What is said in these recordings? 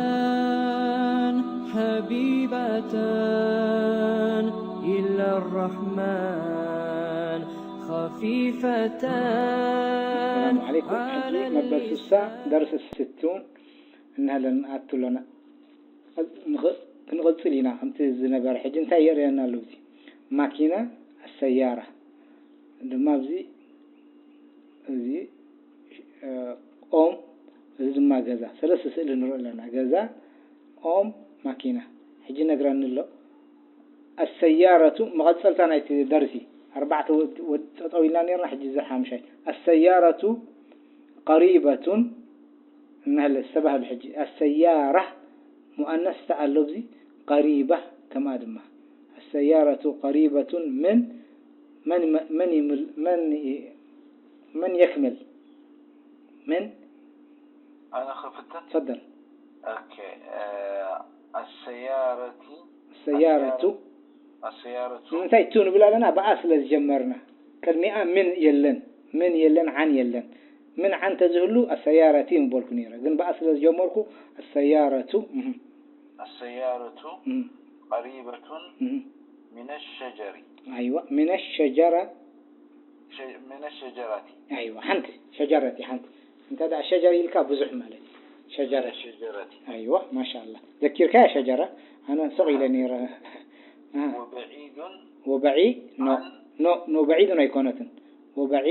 كلمتان حبيبتان إلى الرحمن خفيفتان السلام عليكم. ሕጂ መበል ስሳ ደርሲ ስቱን እናሃለን ኣትሎና። ንኽ-፣ ክንቕጽል ኢና። ከምቲ ዝነበረ ሕጂ እንታይ የርእየና ኣሎ? እዚ ማኪና፣ ኣሰያራ ድማ ኣብዚ፣ እዚ፣ እ፣ ኦም፣ እዚ ድማ ገዛ። ሰለስተ ስእሊ ንርኢ ኣለና። ገዛ፣ ኦም፣ ማኪና። ሕጂ ነግረኒ ኣሎ። ኣሰያረቱ መቐጸልታ ናይቲ ደርሲ። ኣርባዕተ ወድ-፣ ወድ-፣ ጠጠው ኢልና ነርና፣ ሕጂ እዚ ሓምሻይ። ኣሰያረቱ ቀሪበቱን እንሀለ ዝተባህሉ ሕጂ ኣሰያራ ሙኣነስ ተኣሎ፣ ኣብዚ ቀሪባ ከምኣ ድማ ኣሰያረቱ ቀሪበቱን ምን መን መን ይምል-፣ መን ይ-፣ መን የክምል ምን أنا خفت تفضل أوكي آه، السيارة السيارة السيارة ንምንታይ ቱ ንብል ኣለና? ብኣ ስለ ዝጀመርና። ቅድሚኣ ምን የለን፣ ምን የለን፣ ዓን የለን። ምን ዓን ተዝህሉ ኣሰያረቲ ምበልኩ ነይረ፣ ግን ብኣ ስለ ዝጀመርኩ ኣሰያረቱ። እህ፣ السيارة እህ፣ قريبة እህ። من الشجر ኣይዋ፣ ምን ሸጀራ። ش- من الشجرة ኣይዋ፣ ሓንቲ ሸጀረቲ ሓንቲ። እንተ ደኣ ሸጀር ኢልካ ብዙሕ ማለት እዩ። ሸጀረ። الشجرة ኣይዋ፣ ማሻኣላ። ዘኪርካያ ሸጀረ? ኣነ ሱቕ ኢለ ነይረ። እ። وبعيد ወበዒ ኖ عن ኖ ኖ በዒድን ኣይኮነትን። ወበዒ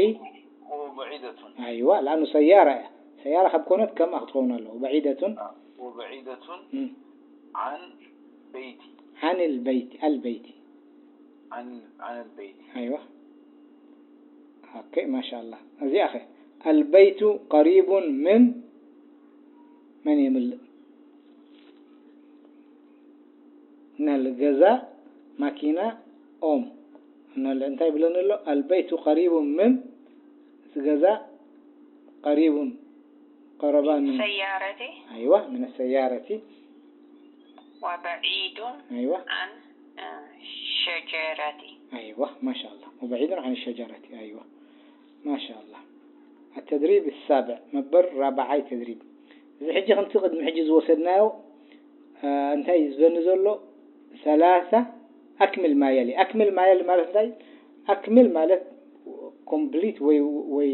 وبعيدة ኣይዋ፣ ለኣኑ ሰያራ እያ። ሰያራ ካብ ኮነት ከምኣ ክትኸውን ኣለዎ። ወበዒደቱን آه، وبعيدة እም፣ عن بيتي عن البيت البيت عن عن البيت ኣይዋ። ኦኬ ማሻኣላ። እዚኣ ኸ البيت قريب من መን የምልእ? ናል ገዛ ማኪና ኦም ናል እንታይ ብለኒ ኣሎ? البيت قريب من እቲ ገዛ قريب قربا من سيارتي ኣይዋ من السيارة وبعيد ኣይዋ عن آه، شجرتي ኣይዋ ማሻኣላ። وبعيد عن الشجرة ኣይዋ ማሻኣላ። التدريب السابع መበል ራብዓይ ተድሪብ። እዚ ሕጂ ከምቲ ቅድሚ ሕጂ ዝወሰድናዮ እ፣ እንታይ እዩ ዝበኒ ዘሎ? ሰላሳ ኣክምል ማየሊ። ኣክምል ማየሊ ማለት እንታይ? ኣክምል ማለት ኮምፕሊት ወይ ወይ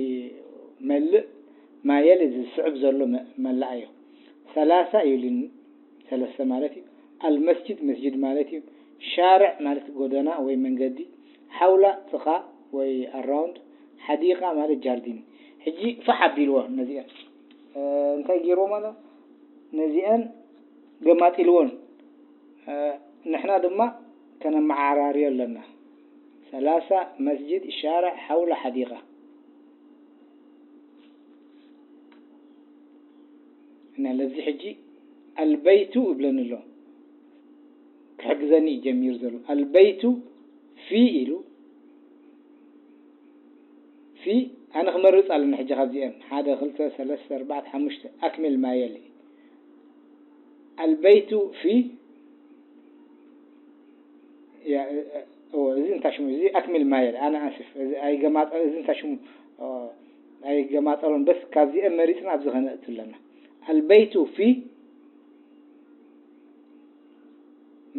መልእ ማየሊ ዝስዕብ ዘሎ መ-፣ መላእ እዩ። ሰላሳ ይብልን ሰለስተ ማለት እዩ። ኣልመስጅድ መስጅድ ማለት እዩ። ሻርዕ ማለት ጎደና ወይ መንገዲ። ሓውላ ጥቓ ወይ ኣራውንድ። ሓዲቃ ማለት ጃርዲን። ሕጂ ፋሕ ኣቢልዎ ነዚአን እ፣ እንታይ ገይርዎ ማለት ነዚአን ገማጢልዎን እ፣ ንሕና ድማ ከነመዓራርዮ ኣለና። ሰላሳ መስጅድ ሻርዕ ሓውላ ሓዲቃ እና ለዚ ሕጂ ኣልበይቱ እብለኒ ኣሎ። ክሕግዘኒ እዩ ጀሚሩ ዘሎ። ኣልበይቱ ፊ ኢሉ ፊ ኣነ ክመርጽ ኣለኒ ሕጂ ካብዚአን ሓደ ክልተ ሰለስተ ኣርባዕተ ሓሙሽተ ኣክሚል ማየሊ ኣልበይቱ ፊ ያ እ- እ- ኦ፣ እዚ እንታይ ሽሙ እዚ ኣክሚል ማየሊ ኣነ ኣስፍ እዚ ኣይገማጠ እዚ እንታይ ሽሙ ኦ፣ ኣይገማጠሎን በስ ካብዚአን መሪጽና ኣብዚ ከነእቱ ኣለና ኣልበይቱ ፊ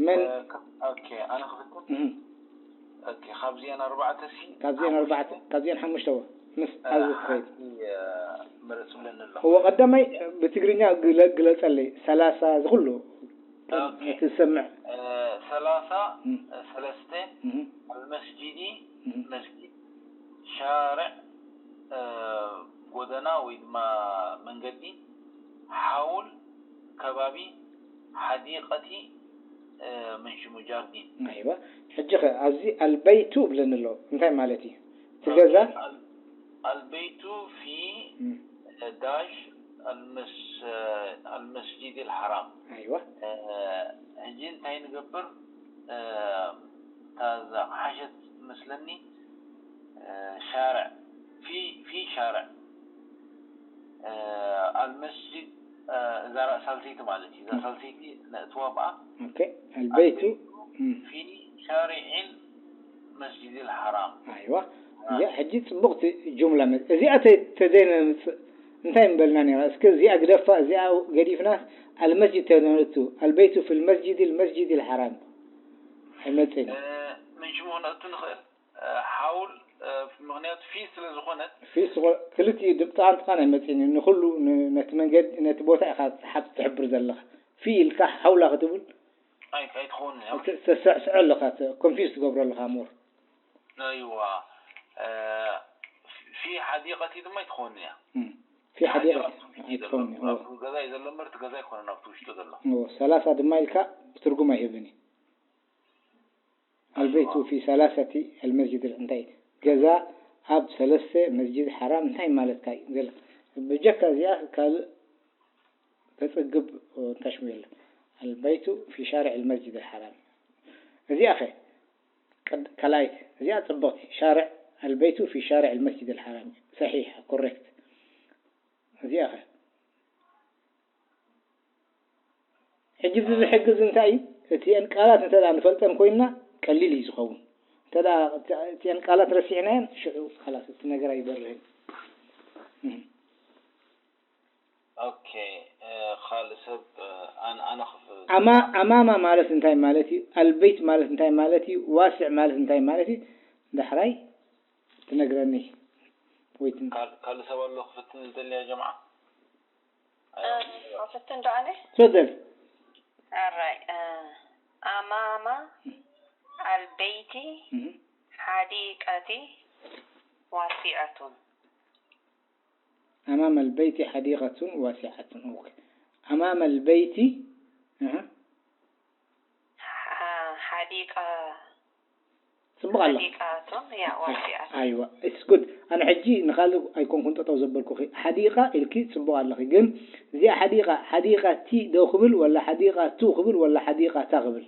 መን ኦኬ ኣነ ክፍትን እህ፣ ኦኬ ካብዚአን ኣርባዕተ ሲ ካብዚአን ኣርባዕተ ካብዚአን ሓሙሽተ እወ ምስ ኣብዚ ትኸይድ ምርጽ ብለኒ ኣለኹ እወ ቀዳማይ ብትግርኛ ግለ- ግለጸለይ ሰላሳ ዝኩሉ ኦኬ። እቲ ዝሰምዕ ሰላሳ እም፣ ሰለስተ እህ፣ ኣልመስጂዲ እህ፣ መስጊድ ሻርዕ ጎደና ወይ ድማ መንገዲ ሓውል ከባቢ ሓዲቀቲ ምን ሽሙ ጃርዲን ኣይዋ ሕጂ ኸ ኣብዚ ኣልበይቱ እብለኒ ኣሎ እንታይ ማለት እዩ እቲ ገዛ ኣልበይቱ ፊ እም፣ ዳሽ ኣልመስ ኣልመስጂድ ኣልሓራም ኣይዋ ሕጂ እንታይ ንገብር እታ ዝሓሸት መስለኒ ሻርዕ ፊ ፊ ሻርዕ ኣልመስጂድ እዛ ሳልሰይቲ ማለት እዩ እዛ ሳልሰይቲ ነእትዋ ብኣ ኦኬ ኣልበይቱ እም፣ ፊ ሻሪዒን መስጂድ ኣልሓራም ኣይዋ እዚኣ ሕጂ ፅቡቕቲ ጁምላ መ- እዚኣ ተ- ተዘይነምፅእ እንታይ ምበልና ነይራ? እስከ እዚኣ ግደፋ፣ እዚኣ ገዲፍና፣ المسجد ተነቱ، البيت في المسجد، المسجد الحرام ኣይመጽእን። ምን ሽሙ ክነእቱ ንኽእል ሓውል፣ ምኽንያቱ ፊ ስለ ዝኾነት ፊ ስለ ክልቲኡ ድምፅኻ ንጥቓን ኣይመፅእን እዩ። ንኹሉ ን- ነቲ መንገዲ ነቲ ቦታ ኢኻ ትሓብ ትሕብር ዘለኻ። ፊ ኢልካ ሓውላ ክትብል ኣይ ኣይትኸውን እያ። ተ- ተሰዕስዖ ኣለኻ፣ ኮንፊውዝ ትገብሮ ኣለኻ ሞር። ኣይዋ ፊ ሓዲቀቲ ድማ ኣይትኸውን እያ። እም። ፊ ሓዲቀቲ ኣይትኸውን እዩ። ኣብቲ ገዛ እዩ ዘሎ እምበር እቲ ገዛ ኣይኮነን ኣብቲ ውሽጡ ዘሎ። እዎ፣ ሰላሳ ድማ ኢልካ ትርጉም ኣይህብን እዩ። البيت في ثلاثة المسجد እንታይ ገዛ ኣብ ሰለስተ መስጂድ ሓራም እንታይ ማለትካ እዩ? ገለ ብጀካ እዚኣ ካልእ ተጽግብ እንታይ ሽሙ የለን። البيت في شارع المسجد الحرام እዚኣ ኸ ቀድ- ካልኣይቲ እዚኣ ጽብቕቲ شارع البيت في شارع المسجد الحرام صحيح correct እዚኣ ኸ ሕጂ እዚ ዝሕግዝ እንታይ እዩ? እቲአን ቃላት እንተ ደኣ ንፈልጠን ኮይንና ቀሊል እዩ ዝኸውን። እንተ ደኣ እቲአን ቃላት ረሲዕናየን ሽዑ خلاص እቲ ነገር ኣይበርህን። እህ። ኦኬ ካልእ ሰብ ኣነ ኣነ ክፍ ኣማ ኣማማ ማለት እንታይ ማለት እዩ? البيت ማለት እንታይ ማለት እዩ? ዋስዕ ማለት እንታይ ማለት እዩ? ዳሕራይ ትነግረኒ ወይ ትን- ካልእ ካልእ ሰብ ኣሎ ክፍትን ዝደሊ ያ ጀምዓ ክፍትን ዶ ኣነ ትፈደል ኣራይ ኣማማ ኣልበይቲ እህ። ሓዲቀቲ ዋሲዐቱን أمام البيت حديقة واسعة. أوكي. أمام البيت أه. ሓዲቀ ጽቡቕ ኣሎ። ሓዲቃቱን ያ ዋሲዐት ኣይዋ it's good. ኣነ ሕጂ ንኻልእ ኣይኮንኩን ጠጠው ዘበልኩኺ። ሓዲቃ ኢልኪ ጽቡቕ ኣለኺ። ግን እዚኣ ሓዲቃ ሓዲቃ ቲ ዶ ክብል ወላ ሓዲቃ ቱ ክብል ወላ ሓዲቃ ታ ክብል?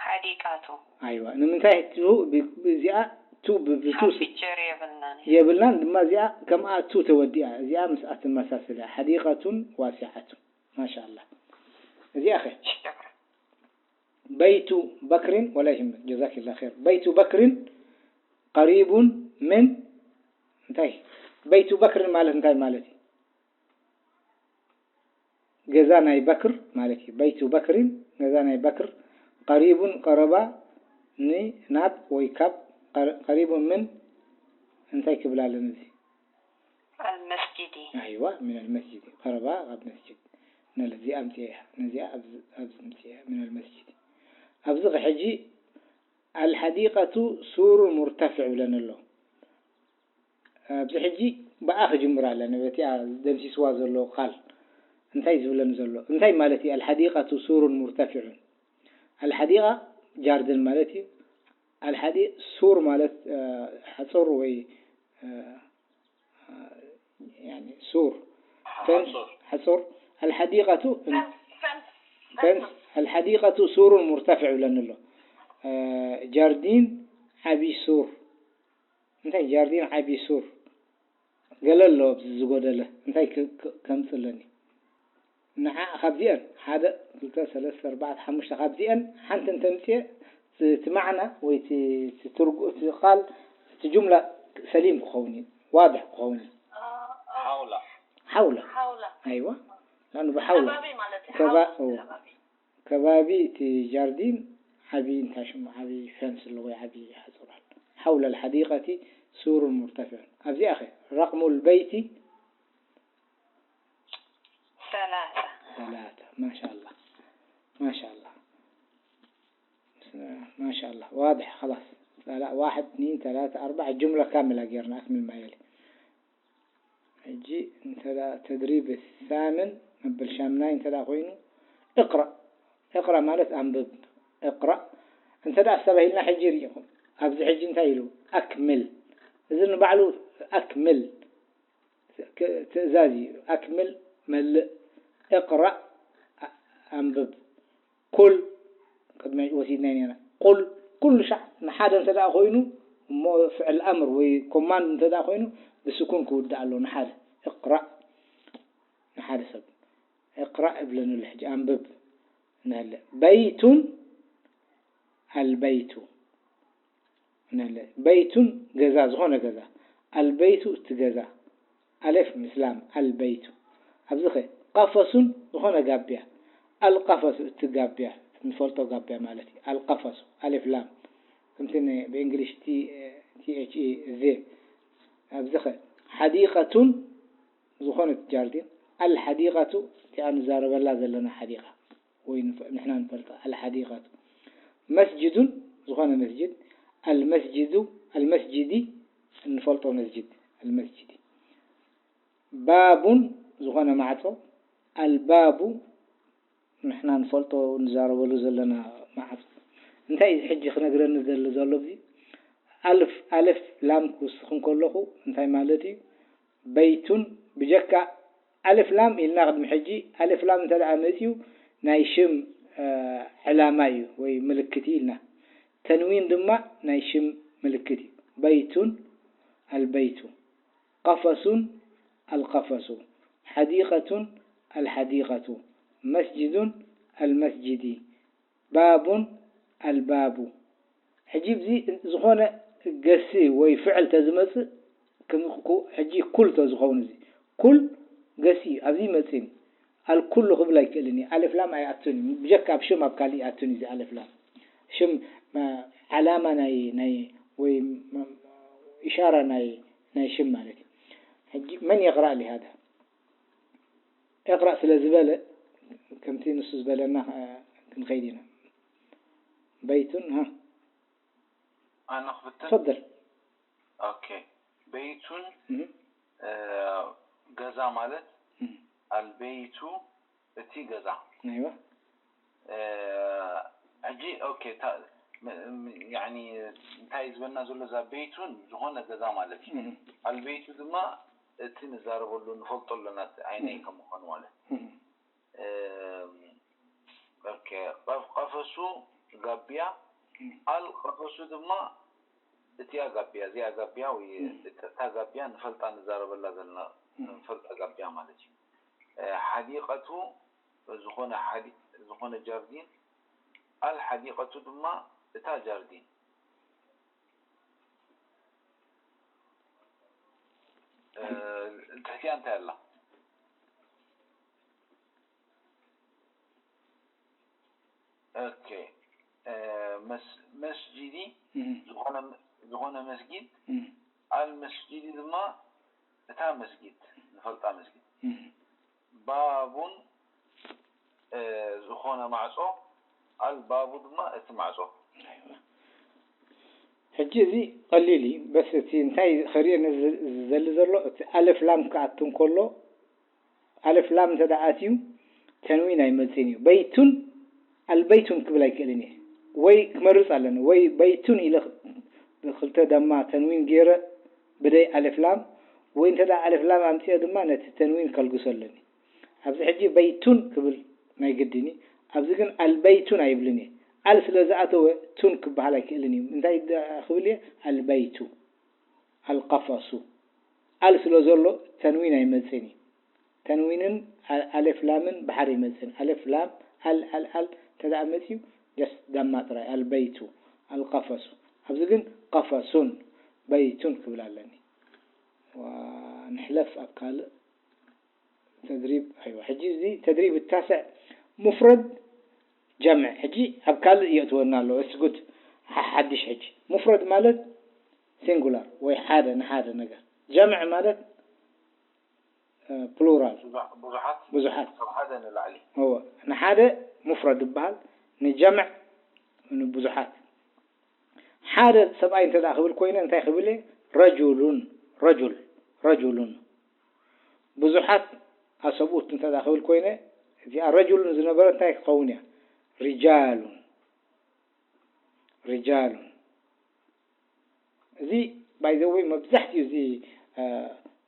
ሓዲቃቱ ኣይዋ ንምንታይ ቱ ብ- እዚኣ ቱ ብ- ብቱ ስ- ፊቸር የብልናን የብልናን ድማ እዚኣ ከምኣ ቱ ተወዲኣ እዚኣ ምስኣ ትመሳሰል እያ ሓዲቀቱን ዋሲዓቱን ማሻኣላ እዚኣ ኸ ሽክር በይቱ በክሪን ወላ ይህምል ጀዛኪላ ኸይር በይቱ በክሪን ቀሪቡን ምን እንታይ በይቱ በክሪን ማለት እንታይ ማለት እዩ ገዛ ናይ በክር ማለት እዩ። በይቱ በክሪን ገዛ ናይ በክር ቀሪቡን ቀረባ ን ናብ ወይ ካብ ቀሪቡን ምን እንታይ ክብል ኣለና እዚ ኣልመስጂዲ ኣይዋ ምን ኣልመስጂድ ቀረባ ካብ መስጂድ ነዚ ኣምፅኤ እያ ነዚኣ ኣብዚ ኣብዚ ምፅኤ እያ ምን ኣልመስጂድ ኣብዚ ሕጂ ኣልሐዲቀቱ ሱሩን ሙርተፊዕ ይብለኒ ኣሎ ኣብዚ ሕጂ ብኣ ክጅምር ኣለኒ በቲኣ ደምሲስዋ ዘሎ ቃል እንታይ ዝብለኒ ዘሎ እንታይ ማለት እዩ ኣልሐዲቀቱ ሱሩን ሙርተፊዑን ኣልሐዲቃ ጃርድን ማለት እዩ ኣልሐዲ ሱር ማለት ሓፁር ወይ ሱር ፈንስ ሓፁር ኣልሐዲቀቱ ፈንስ ኣልሐዲቀቱ ሱሩን ሙርተፊዕ ይብለኒ ኣሎ ጃርዲን ዓብዪ ሱር እንታይ ጃርዲን ዓብዪ ሱር ገለ ኣሎ ኣብዚ ዝጎደለ እንታይ ከምፅእ ኣለኒ ንዓ ካብዚአን ሓደ ክልተ ሰለስተ ኣርባዕተ ሓሙሽተ ካብዚአን ሓንቲ እንተምፅኤ እቲ ማዕና ወይ እቲ ትርጉ እቲ ቃል እቲ ጁምላ ሰሊም ክኸውን እዩ ዋድሕ ክኸውን እዩ ሓውላ ሓውላ ሓውላ ኣይዋ ላኑ ብሓውላ ከባቢ ማለት እዩ ከባ ሓውላ ከባቢ ከባቢ እቲ ጃርዲን ዓቢ እንታይ ሽሙ ዓቢ ፈንስ ኣሎ ወይ ዓቢ ሓጹር ኣሎ ሓውላ الحديقة سور مرتفع ኣብዚኣ ኸ رقم البيت ثلاثة ثلاثة ما شاء الله ما شاء الله ما شاء الله واضح خلاص لا لا واحد اثنين ثلاثة أربعة جملة كاملة ገርና أكمل ما يلي ሕጂ እንተ ተድሪብ ሳምን መበል ሻምናይ እንተ ኮይኑ እቅራእ እቅራእ ማለት ኣንብብ እቅራእ እንተ ኣስተባሂልና ሕጂ ርኢኹም ኣብዚ ሕጂ እንታይ ኢሉ ኣክምል እዚ ንባዕሉ ኣክምል ትእዛዝ እዩ ኣክምል መልእ እቅራእ ኣንብብ ኩል ቅድሚ ወሲድና ኢና ቁል ኩሉ ሻዕ ንሓደ እንተ ደኣ ኮይኑ እሞ ፍዕል ኣምር ወይ ኮማንድ እንተ ደኣ ኮይኑ ብስኩን ክውዳእ ኣለዎ ንሓደ እቅራእ ንሓደ ሰብ እቅራእ እብለኒ ኣሎ ሕጂ ኣንብብ ንህለ በይቱን ኣልበይቱ ንህለ በይቱን ገዛ ዝኾነ ገዛ ኣልበይቱ እቲ ገዛ ኣሌፍ ምስ ላም፣ ኣልበይቱ። ኣብዚ ኸ ቀፈሱን ዝኾነ ጋብያ፣ ኣልቀፈሱ፣ እቲ ጋብያ፣ ንፈልጦ ጋብያ ማለት እዩ። ኣልቀፈሱ፣ ኣሌፍ ላም፣ ከምቲ ን-፣ ብእንግሊሽ ቲ-፣ ቲ ኤች ኢ ዜ። ኣብዚ ኸ ሓዲቀቱን ዝኾነት ጃርዲን፣ ኣልሓዲቀቱ፣ እቲኣ ንዛረበላ ዘለና ሓዲቃ፣ ወይ ንፈ-፣ ንሕና ንፈልጣ ኣልሓዲቀቱ። መስጅዱን፣ ዝኾነ መስጅድ፣ ኣልመስጅዱ፣ ኣልመስጅዲ፣ እንፈልጦ መስጅድ፣ ኣልመስጅዲ። ባቡን፣ ዝኾነ ማዕጾ፣ ኣልባቡ፣ ንሕና ንፈልጦ ንዛረበሉ ዘለና ማዕጾ። እንታይ እዩ ሕጂ ክነግረኒ ዝደሊ ዘሎ እዚ? ኣልፍ፣ ኣልፍ ላም ክውስኽ እንከለኹ እንታይ ማለት እዩ? በይቱን ብጀካ ኣልፍ ላም ኢልና ቅድሚ ሕጂ፣ ኣልፍ ላም እንተ ደኣ መጺኡ ናይ ሽም፣ እ፣ ዕላማ እዩ ወይ ምልክት እዩ ኢልና። ተንዊን ድማ ናይ ሽም ምልክት እዩ። በይቱን ኣልበይቱ፣ ቀፈሱን ኣልቀፈሱ፣ ሓዲቀቱን ኣልሓዲቀቱ፣ መስጅዱን ኣልመስጅዲ፣ ባቡን ኣልባቡ። ሕጂ እዚ ዝኾነ ገሲ ወይ ፍዕል ተዝመጽእ፣ ከም ኩ-፣ ሕጂ ኩል ተዝኸውን እዚ። ኩል ገሲ እዩ፣ ኣብዚ ይመጽእ እዩ። ኣልኩሉ ክብል ኣይክእልን እዩ። ኣልፍ ላም ኣይኣቱን እዩ። ብጀካ ኣብ ሽም ኣብ ካልእ ይኣቱን እዩ እዚ ኣልፍ ላም። ሽም፣ መ-፣ ዓላማ ናይ፣ ናይ፣ ወይ መ-፣ ኢሻራ ናይ፣ ናይ ሽም ማለት እዩ። ሕጂ መን የቕራእ ሊ ሃዳ? እቕራእ ስለ ዝበለ፣ ከምቲ ንሱ ዝበለና፣ እ፣ ክንኸይድ ኢና። በይቱን፣ ሃ? ኣነ ክፍትን? ተፈደል። ኦኬ። በይቱን፣ እህ። እ፣ ገዛ ማለት፣ እህ። ኣልበይቱ፣ እቲ ገዛ። ኣይዋ። እ፣ ሕጂ፣ ኦኬ፣ ታ-፣ ም-፣ ም-፣ ያኒ፣ እንታይ ዝበልና ዘሎ፣ እዛ በይቱን ዝኾነ ገዛ ማለት እዩ። እህ። ኣልበይቱ ድማ እቲ ንዛረበሉ ንፈልጦ ኣለና፣ እቲ ኣይናይ እህ። ከም ምዃኑ ማለት። እህ። እም፣ ኦኬ፣ ቀፍ-፣ ቀፈሱ ጋብያ፣ እህ። ኣል ቀፈሱ ድማ እቲኣ ጋብያ፣ እዚኣ ጋብያ ወይ እህ። እታ ጋብያ ንፈልጣ ንዛረበላ ዘለና፣ እህ። ንፈልጣ ጋብያ ማለት እዩ። እ፣ ሓዲቀቱ ዝኾነ ሓዲ-፣ ዝኾነ ጃርዲን፣ ኣል ሓዲቀቱ ድማ እታ ጃርዲን። እ፣ ትሕቲኣ እንታይ ኣላ? ኦኬ። እ፣ መስ-፣ መስጂዲ እህ። ዝኾነ፣ ዝኾነ መስጊድ፣ እህ። ኣል መስጂዲ ድማ እታ መስጊድ፣ ንፈልጣ መስጊድ። እህ። ባቡን፣ እ፣ ዝኾነ ማዕጾ፣ ኣል ባቡ ድማ እቲ ማዕጾ። ኣይዋ። ሕጂ እዚ ቀሊል እዩ። በስ እቲ እንታይ ከርእየኒ ዝ-፣ ዝደሊ ዘሎ፣ እቲ ኣልፍ ላም ክኣቱ እንከሎ፣ ኣልፍ ላም እንተ ደኣ ኣትዩ፣ ተንዊን ኣይመጽእን እዩ። በይቱን ኣልበይቱን ክብል ኣይክእልን እየ። ወይ ክመርጽ ኣለኒ፣ ወይ በይቱን ኢለ ክ-፣ ብክልተ ደማ ተንዊን ገይረ ብደይ ኣልፍ ላም፣ ወይ እንተ ደኣ ኣልፍ ላም ኣምጺኤ ድማ ነቲ ተንዊን ከልግሶ ኣለኒ። ኣብዚ ሕጂ በይቱን ክብል ናይ ግድን እዩ። ኣብዚ ግን ኣልበይቱን ኣይብልን እየ። ኣል ስለ ዝኣተወ ቱን ክበሃል ኣይክእልን እዩ። እንታይ ደ-፣ ክብል እየ? ኣልበይቱ፣ ኣልቀፈሱ። ኣል ስለ ዘሎ ተንዊን ኣይመጽእን እዩ። ተንዊንን ኣ-፣ ኣሌፍ ላምን ብሓደ ይመጽእን። ኣሌፍ ላም፣ ኣል፣ ኣል፣ ኣል እንተ ደኣ መጽዩ፣ ጀስት ዳማ ጥራይ። ኣልበይቱ፣ ኣልቀፈሱ። ኣብዚ ግን ቀፈሱን በይቱን ክብል ኣለኒ። ዋ፣ ንሕለፍ ኣብ ካልእ። ተድሪብ፣ ኣይዋ፣ ሕጂ እዚ ተድሪብ ታስዕ ሙፍረድ ጀምዕ። ሕጂ ኣብ ካልእ የእትወና ኣሎ። እስጉድ ሓ-፣ ሓድሽ ሕጂ። ሙፍረድ ማለት ሲንጉላር ወይ ሓደ፣ ንሓደ ነገር። ጀምዕ ማለት፣ እ፣ ፕሉራል። ብዙ-፣ ብዙሓት። ብዙሓት። ካብ ሓደ ንላዕሊ። እወ፣ ንሓደ ሙፍረድ ይበሃል፣ ንጀምዕ ንብዙሓት። ሓደ ሰብኣይ እንተ ደኣ ክብል ኮይነ እንታይ ክብል እየ? ረጁሉን፣ ረጁል፣ ረጁሉን። ብዙሓት ኣሰብኡት እንተ ደኣ ክብል ኮይነ፣ እዚኣ ረጁሉን ዝነበረ እንታይ ክኸውን እያ? ሪጃሉን፣ ሪጃሉን። እዚ ባይ ዘ ወይ መብዛሕትኡ እዚ፣ እ፣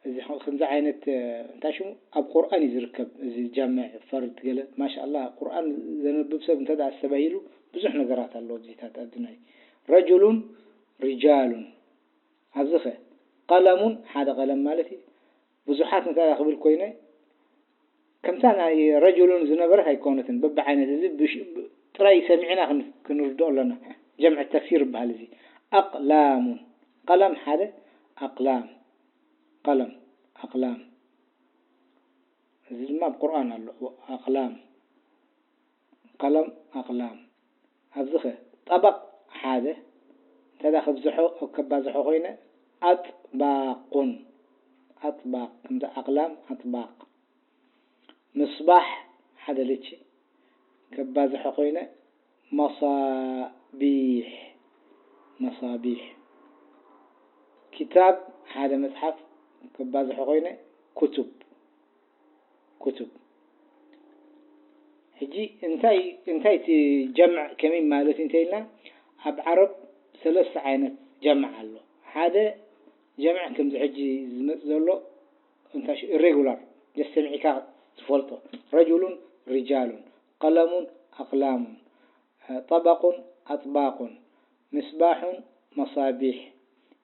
እዚ ከምዚ ዓይነት፣ እ፣ እንታይ ሽሙ ኣብ ቁርኣን እዩ ዝርከብ። እዚ ጃምዕ ፈርድ ገለ ማሻኣላህ ቁርኣን ዘንብብ ሰብ እንተ ደኣ ኣስተባሂሉ ብዙሕ ነገራት ኣሎ። ኣብዚታት ኣድናይ ረጁሉን ሪጃሉን ኣብዚ ኸ ቀለሙን ሓደ ቀለም ማለት እዩ። ብዙሓት እንተ ደኣ ክብል ኮይነ ከምታ ናይ ረጁሉን ዝነበረት ኣይኮነትን፣ በብዓይነት። እዚ ብሽ-፣ ብ-፣ ጥራይ ሰሚዕና ክን-፣ ክንርድኦ ኣለና። ጀምዕ ተክሲር ይበሃል እዚ። ኣቕላሙን፣ ቀለም ሓደ፣ ኣቕላም፣ ቀለም። ኣቕላም። እዚ ድማ ኣብ ቁርኣን ኣሎ። ኣቕላም፣ ቀለም፣ ኣቕላም። ኣብዚ ኸ ጠበቕ ሓደ እንተ ደኣ ከብዝሖ፣ ከባዝሖ ኮይነ ኣጥባቑን፣ ኣጥባቕ፣ ከምዚ ኣቕላም ኣጥባቕ። ምስባሕ ሓደ ልቺ ከባዝሖ ኮይነ መሳቢሕ፣ መሳቢሕ። ኪታብ ሓደ መጽሓፍ ከባዝሖ ኮይነ ኩቱብ፣ ኩቱብ። ሕጂ እንታይ እንታይ እቲ ጀምዕ ከመይ ማለት እንተ ኢልና፣ ኣብ ዓረብ ሰለስተ ዓይነት ጀምዕ ኣሎ። ሓደ ጀምዕ ከምዚ ሕጂ ዝመጽእ ዘሎ እንታይ ሽ- ኢሬጉላር ጀስ ሰሚዕካ ትፈልጦ፣ ረጁሉን ሪጃሉን፣ ቀለሙን ኣቅላሙን፣ ጠበቁን ኣጥባቁን፣ ምስባሑን መሳቢሕ፣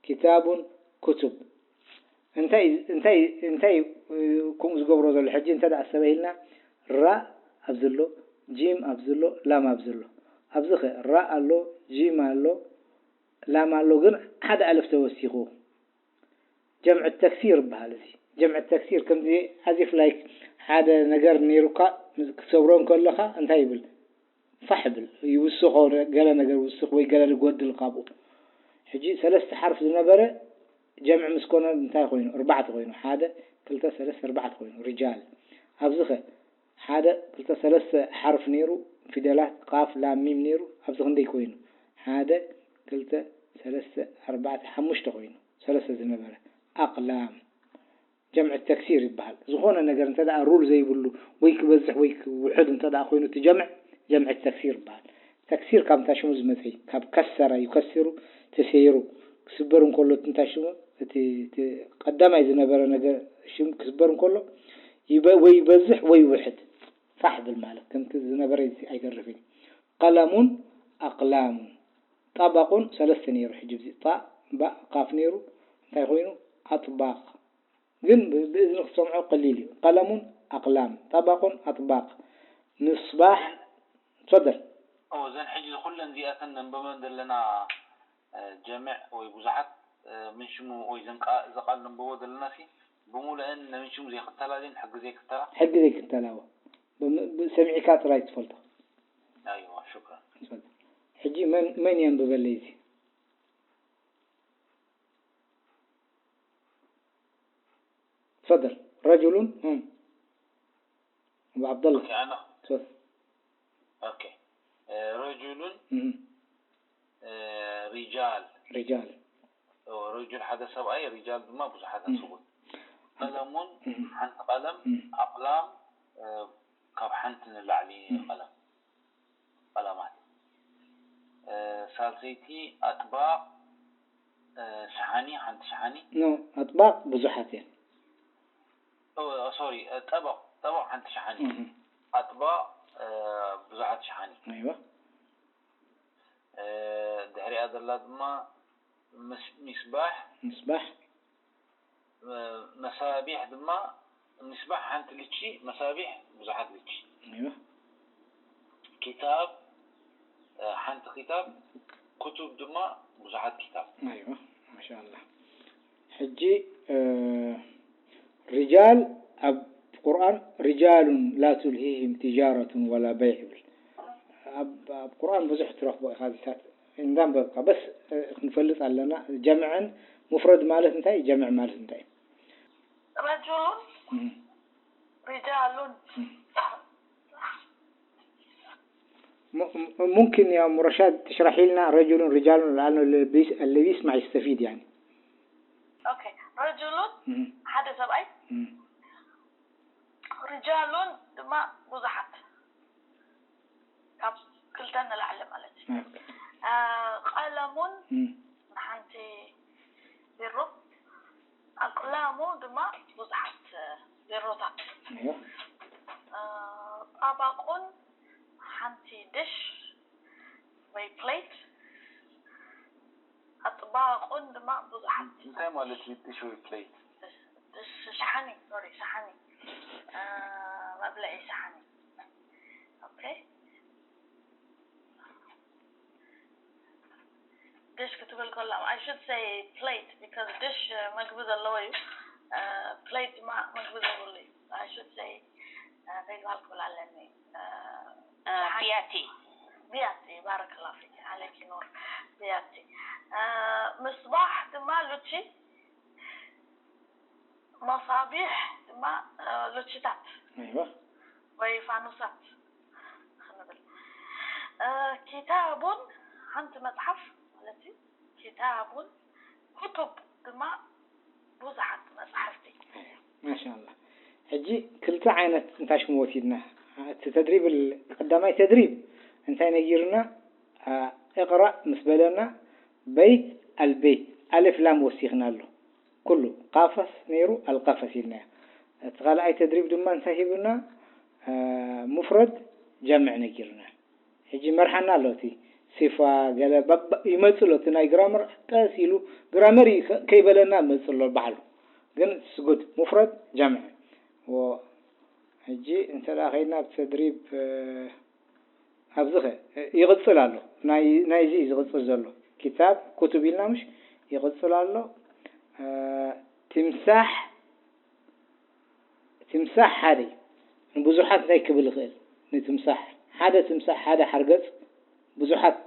ኪታቡን ኩቱብ። እንታይ እንታይ እንታይ ከምኡ ዝገብሮ ዘሎ ሕጂ እንተ ደኣ ኣስተባሂልና፣ ራ ኣብዚ ኣሎ፣ ጂም ኣብዚ ኣሎ፣ ላም ኣብዚ ኣሎ። ኣብዚ ኸ ራ ኣሎ፣ ጂም ኣሎ፣ ላም ኣሎ፣ ግን ሓደ ኣልፍ ተወሲኹ። ጀምዕ ተክሲር ይበሃል እዚ። ጀምዕ ተክሲር ከምዚ ኣዚፍ ላይክ ሓደ ነገር ነይሩካ ክትሰብሮ እንከለኻ እንታይ ይብል? ፋሕ ይብል፣ ይውስኾ፣ ገለ ነገር ይውስኽ ወይ ገለ ይጎድል ካብኡ። ሕጂ ሰለስተ ሓርፍ ዝነበረ ጀምዕ ምስ ኮነ እንታይ ኮይኑ? ኣርባዕተ ኮይኑ። ሓደ፣ ክልተ፣ ሰለስተ፣ ኣርባዕተ ኮይኑ። ሪጃል። ኣብዚ ኸ ሓደ፣ ክልተ፣ ሰለስተ ሓርፍ ነይሩ፣ ፊደላት ቃፍ፣ ላም፣ ሚም ነይሩ። ኣብዚ ክንደይ ኮይኑ? ሓደ፣ ክልተ፣ ሰለስተ፣ ኣርባዕተ፣ ሓሙሽተ ኮይኑ። ሰለስተ ዝነበረ ኣቕላም ጀምዕ ተክሲር ይበሃል። ዝኾነ ነገር እንተ ደኣ ሩል ዘይብሉ ወይ ክበዝሕ ወይ ክውሕድ እንተ ደኣ ኮይኑ እቲ ጀምዕ፣ ጀምዕ ተክሲር ይበሃል። ተክሲር ካብ እንታይ ሽሙ ዝመጸ እዩ? ካብ ከሰረ ዩከስሩ ተሰይሩ ክስበር እንከሎ እቲ እንታይ ሽሙ? እቲ፣ እቲ ቀዳማይ ዝነበረ ነገር ሽም ክስበር እንከሎ ይበ-፣ ወይ ይበዝሕ ወይ ይውሕድ። ፋሕ ብል ማለት ከምቲ ዝነበረ ኣይተርፍን እዩ። ቀለሙን ኣቅላሙን ጠበቁን ሰለስተ ነይሩ። ሕጂ እዚ ጣእ ባእ ቃፍ ነይሩ እንታይ ኮይኑ? ኣጥባቅ። ግን ብ-፣ ብእዝኒ ክትሰምዖ ቀሊል እዩ። ቀለሙን ኣቅላም፣ ጠበቁን ኣጥባቅ፣ ምስባሕ። ትፈደል። ኦ፣ እዘን ሕጂ ኩለን እዚኣተን ነንበበን ዘለና፣ እ፣ ጀምዕ ወይ ብዙሓት፣ እ፣ ምን ሽሙ ወይ ዘን ቃ-፣ እዛ ቃል ነንበቦ ዘለና ሲ ብሙሉአን ነምን ሽሙ ዘይክተላ ድየን ሕጊ ዘይክተላ? ሕጊ ዘይክተላ፣ እዎ። ብም-፣ ብ-፣ ሰሚዕካ ጥራይ ትፈልጦ። ኣይዋ፣ ሽክራን። ትፈልጦ። ሕጂ መን፣ መን የንብበለይ እዚ? تفضل. رجل، هم. أبو عبد الله. ኦኬ፣ ኣነ። تفضل. ኦኬ። እ፣ ረጁሉን፣ هم. እ፣ ሪጃል። ሪጃል። ኦ፣ ረጁል ሓደ ሰብኣይ፣ ሪጃል ድማ ብዙሓት هم. ሰብኡት። ቀለሙን፣ هم. ሓንቲ ቀለም፣ هم. ኣቕላም፣ እ፣ ካብ ሓንቲ ንላዕሊ هم. ቀለም። ቀለማት። እ፣ ሳልሰይቲ ኣጥባቕ፣ እ፣ ሸሓኒ፣ ሓንቲ ሸሓኒ። ኖ፣ ኣጥባቕ ብዙሓት እየን። ኦ፣ ሶሪ፣ እ፣ ጠበቕ፣ ጠበቕ ሓንቲ ሸሓኒ። እህ። ኣጥባቕ፣ እ፣ ብዙሓት ሸሓኒ። ኣይዋ። እ፣ ድሕሪኣ ዘላ ድማ ምስ-፣ ሚስባሕ። ምስባሕ። እ፣ መሳቢሕ ድማ፣ ሚስባሕ ሓንቲ ልቺ፣ መሳቢሕ ብዙሓት ልቺ። ኣይዋ። ኪታብ፣ እ፣ ሓንቲ ኪታብ፣ ኩቱብ ድማ ብዙሓት ኪታብ። ኣይዋ፣ ማሻኣላህ። ሕጂ፣ እ፣ ሪጃል ኣብ ቁርኣን ሪጃሉን ላ ቱልሂሂም ቲጃረቱን ወላ በይዕ ይብል። ኣብ፣ ኣብ ቁርኣን ብዙሕ ትረኽቦ ኢኻ እዚታት እንዳንበብካ፣ በስ፣ እ፣ ክንፈልጥ ኣለና። ጀምዕን ሙፍረድ ማለት እንታይ እዩ? ጀምዕ ማለት እንታይ እዩ? ረጁሉን እም። ሪጃሉን። እም። ሙ-፣ ሙ-፣ ሙምኪን ያ ሙረሻድ ትሽራሒ ልና ረጁሉን ሪጃሉን ለኣኑ ለቢስ-፣ ለቢስ ማዕ ይስተፊድ ያኒ። ኦኬ፣ ረጁሉን እም። ሓደ ሰብኣይ፣ እም። ሪጃሉን ድማ ብዙሓት። ካብ ክልተ ንላዕሊ ማለት እዩ። ኦኬ። አ፣ ቀለሙን እም። ንሓንቲ ቢሮ፣ ኣቅላሙ ድማ ብዙሓት ቢሮታት። እዮ። አ፣ ጣባቁን ሓንቲ ድሽ ወይ ፕሌት፣ ኣጥባቁን ድማ ብዙሓት። እንታይ ማለት እዩ ድሽ ወይ ፕሌት? ድሽ፣ ሸሓኒ፣ ሶሪ፣ ሸሓኒ። አ፣ መብልዒ ሸሓኒ። ኦኬ። ድሽ ክትብል ከላ፣ I should say plate because ድሽ መግቢ ዘለዎ እዩ። ፕሌት ድማ ምግቢ ዘይብሉ እዩ። ሽት ዘይ ዘይጓል ክብል ኣለኒ። ቢያቲ ቢያቲ ባረከላ ፊክ ዓለይኪ ኑር። ቢያቲ ምስባሕ ድማ ሉቺ፣ መሳቢሕ ድማ ሉቺታት ኣይዋ ወይ ፋኑሳት ክንብል። ኪታቡን ሓንቲ መፅሓፍ ማለት እዩ። ኪታቡን ኩቱብ ድማ ብዙሓት መፅሓፍቲ። ማሻላ ሕጂ ክልተ ዓይነት እንታይ ሽሙ ወሲድና እቲ ተድሪብ ቀዳማይ ተድሪብ እንታይ ነጊርና እቅራእ ምስ በለና በይት ኣልበይት ኣልፍ ላም ወሲኽና ኣሎ ኩሉ ቃፈስ ነይሩ ኣልቀፈስ ኢልናዮ እቲ ካልኣይ ተድሪብ ድማ እንታይ ሂብና ሙፍረድ ጀምዕ ነጊርና ሕጂ መርሓና ኣሎ እቲ ሲፋ ገለ ይመፅ ኣሎ እቲ ናይ ግራመር ቀስ ኢሉ ግራመር ከይበለና መፅ ኣሎ ባዕሉ ግን ስጉድ ሙፍረድ ጀምዕ ሕጂ እንተ ከይድና ብተድሪብ ኣብዚ ኸ ይቕፅል ኣሎ ናይዚ ዝቕፅል ዘሎ ኪታብ ኩቱብ ኢልና ምሽ ይቕፅል ኣሎ ትምሳሕ ትምሳሕ ሓደ ንብዙሓት እንታይ ክብል ይኽእል ንትምሳሕ ሓደ ትምሳሕ ሓደ ሓርገፅ ብዙሓት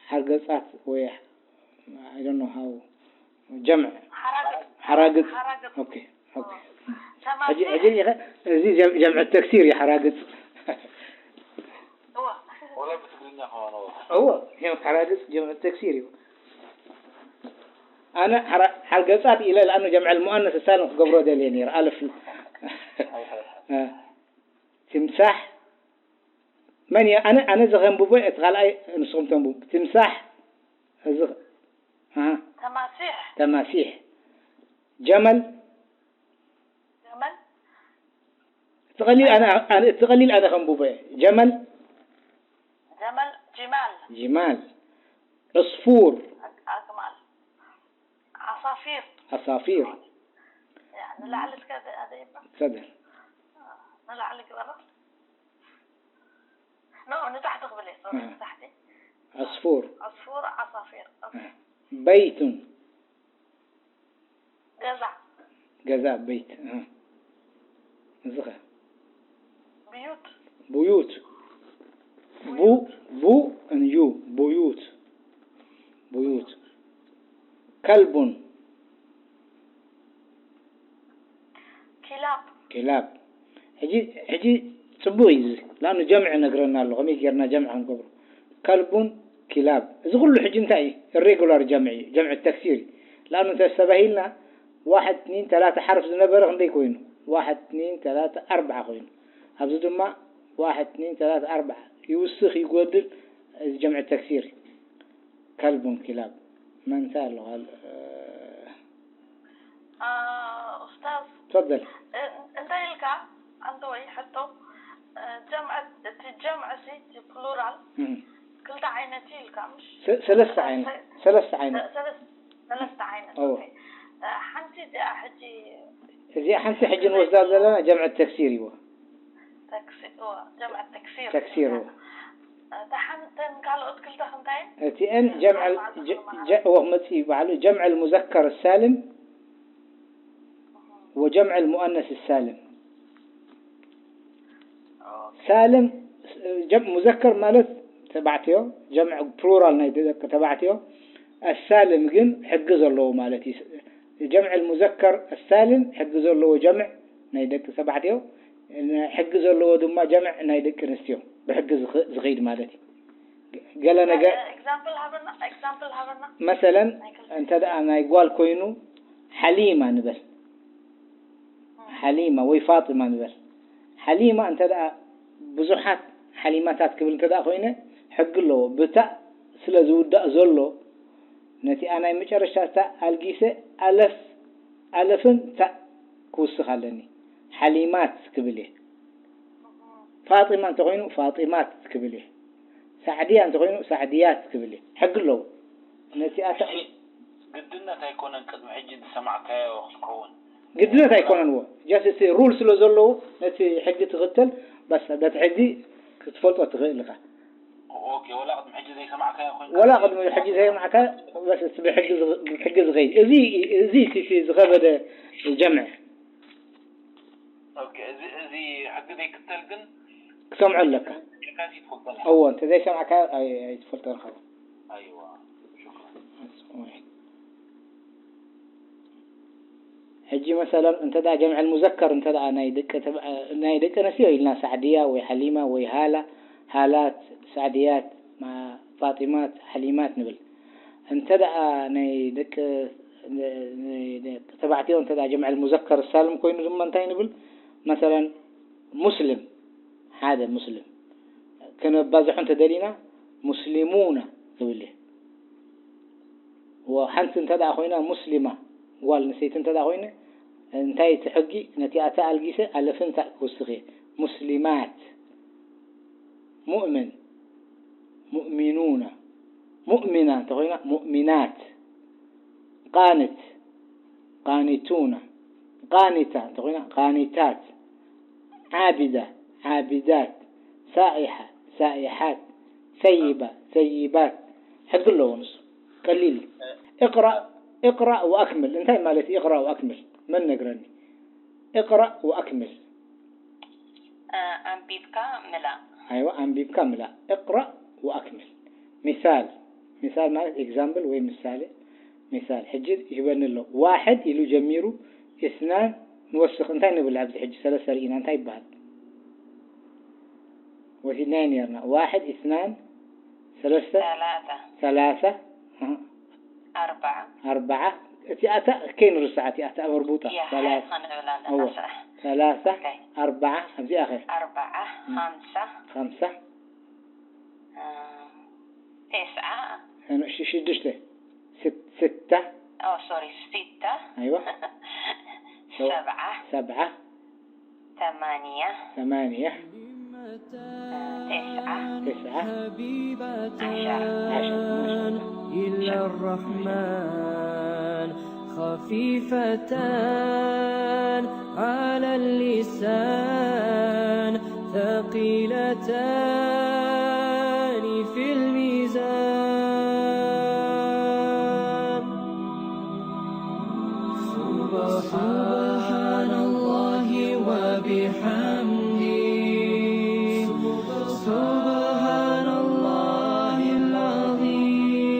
ሓርገፃት ወይ I don't know how ጀምዕ ሓራግፅ okay okay ሕጂ ሕጂ እዚ ጀምዕ ተክሲር እዩ ሓራግፅ ወላ ብትግርኛ ከማን እዎ ሓራግፅ ጀምዕ ተክሲር እዩ ኣነ ሓርገፃት ኢለ ለኣኑ ጀምዕ ሙኣነስ ሳልም ክገብሮ ደልየ ነይረ ኣለፍ ትምሳሕ መን እየ ኣነ ኣነ ዘኸንብቦ እቲ ካልኣይ ንስኹም ተንብቡ ትምሳሕ እዚ ተማሲሕ ተማሲሕ ጀመል ጀመል እቲ ቀሊል ኣነ ኣነ- እቲ ቀሊል ኣነ ከንብቦ እየ ጀመል ጀመል ጅማል ጅማል ዕስፉር ኣግማል ዓሳፊር ዓሳፊር ንላዕሊ እስከ ደይባ ሰደር ንላዕሊ ግበራ ኖ ንታሕቲ ክብል እየ ሶሪ ንታሕቲ ዕስፉር ዕስፉር ዓሳፊር በይቱን ገዛ ገዛ በይት እዚ ኸ ብዩት ቡዩት ቡ ቡ and you ቡዩት ቡዩት ከልቡን ኪላብ ኪላብ ሕጂ ሕጂ ፅቡቅ እዩ እዚ ለኣኑ ጀምዕ ነግረና ኣሎ ከመይ ጌርና ጀምዕ ክንገብሮ ከልቡን ኪላብ እዚ ኩሉ ሕጂ እንታይ እዩ irregular ጀምዕ እዩ ጀምዕ ተክሲር እዩ ለኣኑ እንተስተባሂልና ዋሕድ ትኒን ተላተ ሓርፍ ዝነበረ ክንደይ ኮይኑ ዋሕድ ትኒን ተላተ ኣርብዓ ኮይኑ ኣብዚ ድማ ዋሕድ ትኒን ተላተ ኣርብዓ ይውስኽ ይጎድል እዚ ጀምዕ ተክሲር ከልቡን ኪላብ መንታይ ኣለዋ ኡስታዝ تفضل እንታይ ኢልካ ኣንተ ወይ ሕቶ ጀምዐ እቲ ጀምዐ ሲ እቲ ፕሉራል ክልተ ዓይነት ኢልካ ምሽ ሰለስተ ዓይነት ሰለስተ ዓይነት ሰለስተ ዓይነት እወ። ሓንቲ እዚኣ ሕጂ እዚኣ ሓንቲ ሕጂ ንወስዳ ዘለና ጀምዐ ተክሲር እዎ ተክሲ እወ ጀምዐ ተክሲር ተክሲር እዎ እታ ሓንተን ካልኦት ክልተ ክንታይ እቲአን ጀምዐ እዎ ክመፅእ እዩ ባዕሉ ጀምዐ ሙዘከር ሳልም وجمع المؤنث السالم ሳልም ጀምዕ ሙዘከር ማለት ተባዕትዮ ጀምዕ ፕሉራል ናይ ደቂ ተባዕትዮ ኣሳልም ግን ሕጊ ዘለዎ ማለት እዩ ጀምዕ ሙዘከር ኣሳልም ሕጊ ዘለዎ ጀምዕ ናይ ደቂ ተባዕትዮ ሕጊ ዘለዎ ድማ ጀምዕ ናይ ደቂ ኣንስትዮ ብሕጊ ዝኸይድ ማለት እዩ ገለ ነገር ኤግዛምፕል ሃበና ኤግዛምፕል ሃበና መሰለን እንተ ደኣ ናይ ጓል ኮይኑ ሓሊማ ንበል ሓሊማ ወይ ፋጢማ ንበል ሓሊማ እንተ ደኣ ብዙሓት ሓሊማታት ክብል እንተ ደኣ ኮይነ ሕጊ ኣለዎ ብታእ ስለ ዝውዳእ ዘሎ ነቲኣ ናይ መጨረሻ እታ ኣልጊሰ ኣለፍ ኣለፍን ታእ ክውስኽ ኣለኒ ሓሊማት ክብል እየ ፋጢማ እንተኮይኑ ፋጢማት ክብል እየ ሳዕድያ እንተኮይኑ ሳዕድያት ክብል እየ ሕጊ ኣለዎ ነቲኣ ግድነት ኣይኮነን ቅድሚ ሕጂ ዝሰማዕካዮ ክትከውን ግድነት ኣይኮነን ዎ just እቲ rule ስለ ዘለዎ ነቲ ሕጊ ትኽተል በስ በቲ ሕጊ ክትፈልጦ ትኽእል ኢኻ ኦኬ፣ ወላ ቅድሚ ሕጂ ዘይሰማዕካዮ ኮይንካ ወላ ቅድሚ ሕጂ ዘይሰማዕካዮ፣ በስ እቲ ብሕጊ ዝኸ- ብሕጊ ዝኸይድ እዚ እዚ እቲ እቲ ዝኸበደ ጀምዕ ኦኬ፣ እዚ እዚ ሕጊ ዘይክተል ግን ክሰምዖ ኣለካ። ኢልካ እዚ ትፈልጦ ኣለካ። እዎ እንተ ዘይሰማዕካዮ ኣይ- ኣይትፈልጦን ኸውን። ኣይዋ፣ ሽኩራን። ሕጂ መሰለን እንተ ደኣ ጀምዐል ሙዘከር እንተ ደኣ ናይ ደቂ ተባ- ናይ ደቂ ኣንስትዮ ኢልና ሳዕድያ ወይ ሓሊማ ወይ ሃላ ሃላት ሳዕድያት ማ- ፋጢማት ሓሊማት ንብል። እንተ ደኣ ናይ ደቂ ናይ ደቂ ተባዕትዮ እንተ ደኣ ጀምዐል ሙዘከር ሳልም ኮይኑ ድማ እንታይ ንብል? መሰለን ሙስልም ሓደ ሙስልም ከነባዝሖ እንተደሊና ሙስሊሙና ዝብል እዩ። ወ- ሓንቲ እንተ ደኣ ኮይና ሙስሊማ ጓል ኣንስተይቲ እንተ ደኣ ኮይነ እንታይ እቲ ሕጊ ነቲ ኣታ ኣልጊሰ ኣለፍን ታእ ክውስኽ እየ። ሙስሊማት ሙእምን ሙእሚኑና ሙእሚና እንተኮይና ሙእሚናት ቃንት ቃኒቱና ቃኒታ እንተኮይና ቃኒታት ዓቢዳ ዓቢዳት ሳኢሓ ሳኢሓት ሰይባ ሰይባት ሕጊ ኣለዎ ንሱ ቀሊል እዩ እቅራእ እቅራእ ወኣክምል እንታይ ማለት እዩ እቅራእ ወኣክምል መን ነግረኒ እቅራእ ወኣክምል ኣንቢብካ ምላእ ኣይዋ ኣንቢብካ ምላእ እቅራእ ወኣክምል ሚሳል ሚሳል ማለት example ወይ ምሳሌ ሚሳል ሕጂ ይህበኒ ኣሎ ዋሕድ ኢሉ ጀሚሩ ኢስናን ንወስኽ እንታይ ንብል ኣብዚ ሕጂ ሰለስተ ርኢና እንታይ ይበሃል ወሲድናዮ ነርና ዋሕድ ኢስናን ሰለስተ ثلاثة ሰላሳ أربعة ኣርባዓ እቲ ኣታ ከይንርስዓ እቲ ኣታ መርቡጣ يا ሰላሳ حياتنا نقول እዎ لنا صح ሰላሳ ኦኬ። ኣርባዓ ኣብዚኣ ኸ أربعة خمسة ኸምሳ آه، تسعة ሽ- ሽዱሽተ ስት- ስታ أو سوري ستة ኣይዋ سبعة ሰብዓ ثمانية ሰማንያ تسعة ተስዓ عشرة ዓሽር ማሻኣላ إلى الرحمن خفيفتان على اللسان ثقيلتان في الميزان سبحان الله وبحمده سبحان الله العظيم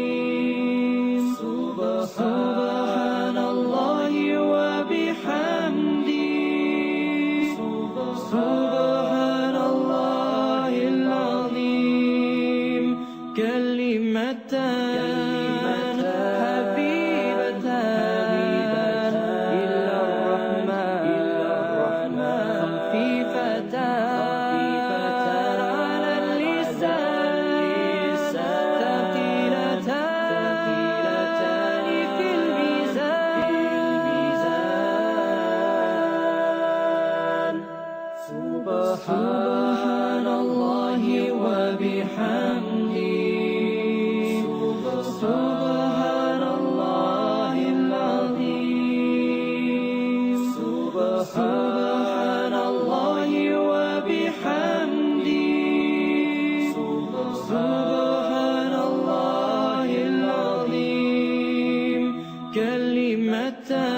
سبحان الله وبحمده سبحان الله العظيم كلمتان حبيبتان إلى الرحمن خفيفتان على اللسان ثقيلتان في الميزان سبحان الله وبحمده سبحان الله العظيم سبحان الله وبحمده سبحان الله العظيم كلمتان